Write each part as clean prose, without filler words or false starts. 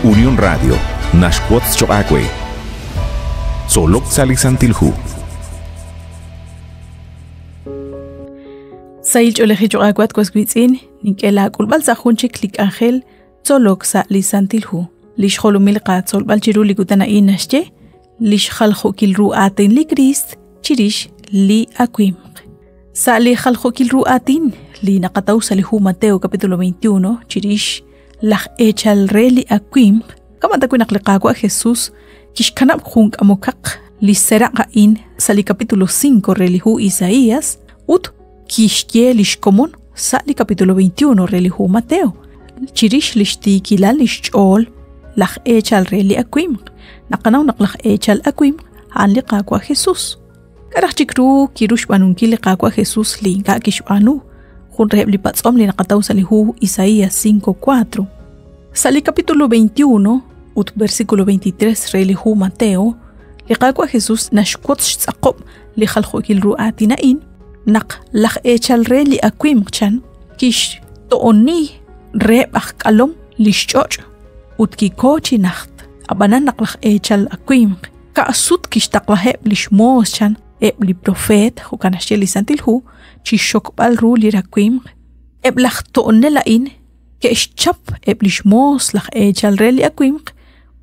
Unión Radio naxwotz choq' aawe. Tzolok sa' li Santil Hu. Sahil ch'oolejil choq' aawe at was wiitz'in, nink'e laak'ulb'al sa' jun chik li k'anjel tzolok sa' li Santil Hu. Li xjolomil qatzolb'al chiru li kutan a'in naxye li xjaljo'kil ru aatin li Kriist chirix li awimq. Sa' li jaljo'kil ru aatin li naqataw sa' li hu Mateo capítulo 21 chirix laj eechal re li awimq, kama' tawi' naq li Qaawa' Jesús kixkanab' jun k'amokaq li seraq' a'in sa' li capítulo 5 re li hu Isaías ut kixye li xkomon sa' li capítulo 21 re li hu Mateo chirix li xtiikilal li xch'ool laj eechal re li awimq. Naqanaw naq laj eechal awimq a'an li Qaawa' Jesús. K'a' raj chik ru kiru xb'aanunkil li Qaawa' Jesús li ink'a' kixb'aanu? Jun reheb' li patz'om li naqataw sa' li hu Isaías 5:4. Sa' li capítulo 21 ut versículo 23 re li hu Mateo, li Qaawa' Jesús naxwotz xtz'aqob' li jaljo'kil ru aatin a'in naq laj eechal re li awimq chan kixto'oni reheb' aj k'alom li xch'och' ut kiko chi najt. Ab'anan naq laj eechal awimq ka'sut kixtaqlaheb' li xmoos chan eb' li profeet, jo'kan naxye li Santil Hu, chi xxokb'al ru li rawimq. Eb' laj to'onel a'in ke'xchap eb' li xmoos laj eechal re li awimq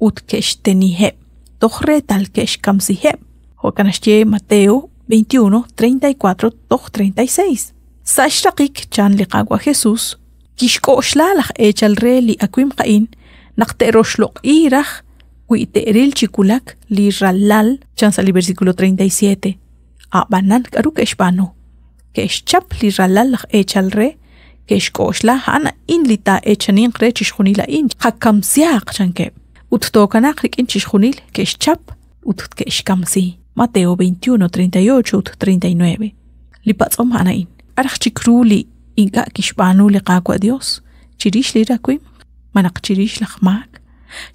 ut ke'xteniheb' toj reetal ke'xkamsiheb'. Jo'kan naxye Mateo 21, 34 toj 36. Sa' xraqik chan li Qaawa' Jesús, kixk'oxla laj eechal re li awimq a'in naq te'roxloq'i raj wi te'ril chi wulak li ralal chan sa' li versículo 37. A'b'anan k'aru ke'xb'aanu? Ke'xchap li ralal laj eechal re, ke'xk'oxla a'an a'in li taa'eechaninq re chixjunil a'in, qakamsiaq chankeb'. Ut tookanaaq rik'in chixjunil ke'xchap ut ke'xkamsi. Mateo 21, 38 ut 39. Li patz'om a'an a'in. K'a' raj chik ru li ink'a' kixb'aanu li Qaawa' Dios chirix li rawimq malaj chirix laj maak?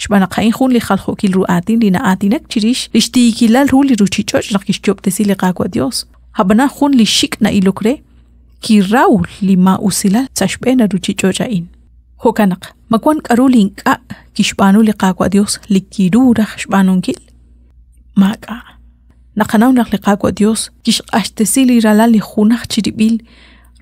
Xb'aan naq a'in jun li jaljo'kil ru aatin li na'aatinak chirix li xtiikilal ru li ruuchich'och' naq kixyoob'tesi li Qaawa' Dios. Ab'anan jun li xik' na'ilok re kiraw li maa'usilal sa' xb'een a ruuchich'och' a'in. Jo'kan naq, ma wank k'aru li ink'a' kixb'aanu li Qaawa' Dios li kiru raj xb'aanunkil? Maak'a'. Naqanaw naq li Qaawa' Dios kixq'axtesi li Ralal li junaj chirib'il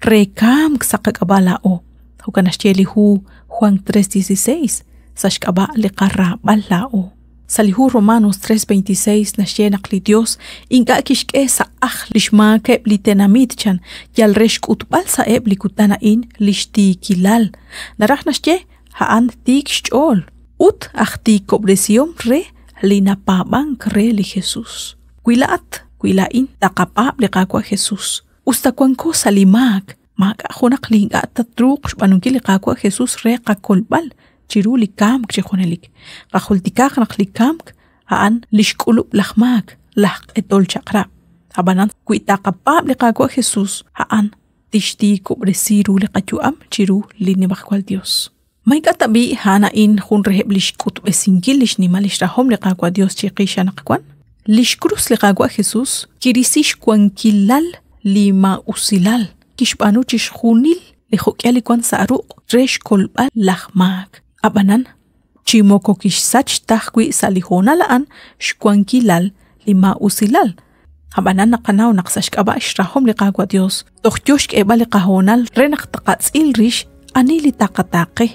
re kamk sa' qak'ab'a' laa'o. Jo'kan naxye li hu Juan 3:16 sa' xk'ab'a' li qaraab'al laa'o. Sa' li hu Romanos 3:26 naxye naq li Dios ink'a' kixk'e sa' ajl li xmaakeb' li tenamit chan yal re xk'utb'al sa'eb' li kutan a'in li xtiikilal. Naraj naxye a'an tiik xch'ool ut aj tiikob'resihom re li napaab'ank re li Jesus. Wi laa'at, wi laa'in taqapaab' li Qaawa' Jesus, us ta wanko sa' li maak, maak'a' junaq li ink'a' tatruuq xb'aanunkil li Qaawa' Jesus re qakolb'al chiru li kamk chi junelik. Qajultikaaq naq li kamk a'an li xk'ulub' laj maak, laj q'etol chaq'rab'. Ab'anan wi taqapaab' li Qaawa' Jesus, a'an tixtiikob'resi ru li qayu'am chiru li Nimajwal Dios. Ma ink'a' tab'i' a'an a'in jun reheb' li xk'utb'esinkil li xnimal li xrahom li Qaawa' Dios chiqix anaqwan? Li xkrus li Qaawa' Jesus kirisi xwankilal li maa'usilal, kixb'aanu chixjunil li jo'k'ihal li wank sa' ruq' re xkolb'al laj maak. Ab'anan, chi moko kixsach ta ajwi' sa' li hoonal a'an xwankilal li maa'usilal. Ab'anan naqanaw naq sa' xk'ab'a' xrahom li Qaawa' Dios, toj yo xk'eeb'al li qahoonal re naq tqatz'il rix ani li taqataaqe,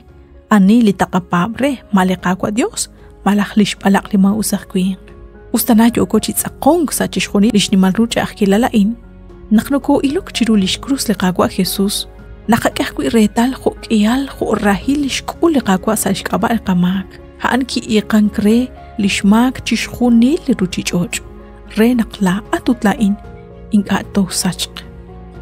ani li taqapaab' re, ma li Qaawa' Dios malaj li xb'alaq' li maa'us aj winq. Us tana yooko chi tz'aqonk sa' chixjunil li xnimal ru ch'a'ajkilal a'in, naq nokoo'ilok chiru lix krus li Qaawa' Jesus, naqak'e ajwi' reetal jo' k'ihal jo' rahil li xk'ul li Qaawa' sa' xk'ab'a' li qamaak. A'an ki'iiqank re li xmaak chixjunil li ruuchich'och' re naq laa'at ut laa'in ink'a' toosachq.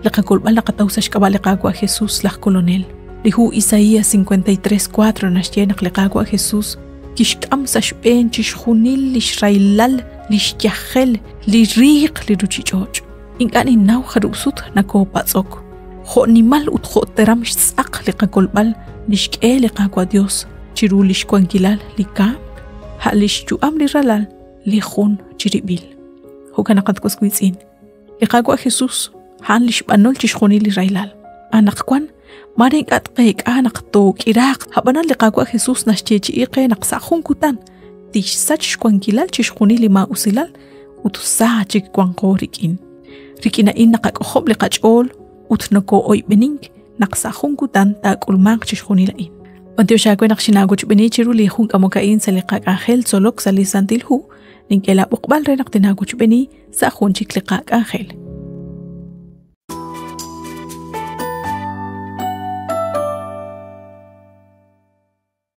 Li qakolb'al naqataw sa' xk'ab'a' li Qaawa' Jesus laj Kolonel. Li hu Isaías 53:4 naxye naq li Qaawa' Jesus kixk'am sa' xb'een chixjunil li xrahilal, li xyajel, li riiq li ruuchich'och'. Ink'a' ninnaw jarub' sut nakoopatz'ok. Jo' nimal ut jo' teram xtz'aq li qakolb'al li xk'e li Qaawa' Dios chiru li xwankilal li kamk, a' li xyu'am li Ralal li jun chirib'il. Jo'kan naq at was wiitz'in, li Qaawa' Jesus a'an li xb'anol chixjunil li rahilal. Anaqwan Mare ink'a' tqeek'a naq took'iraaq, ab'anan li Qaawa' Jesus naxyeechi'i qe naq sa' jun kutan tixsach xwankilal chixjunil li maa'usilal ut sa chik wanqo rik'in. Rik'in a'in naqak'ojob' li qach'ool ut nokoo'oyb'enink naq sa' jun kutan taak'ulmanq chixjunil a'in. B'antiox aawe naq xinaawochb'eeni chiru li jun k'amok a'in sa' li qak'anjel tzolok sa' li Santil Hu, nink'e laab'oqb'al re naq tinaawochb'eeni sa' jun chik li qak'anjel.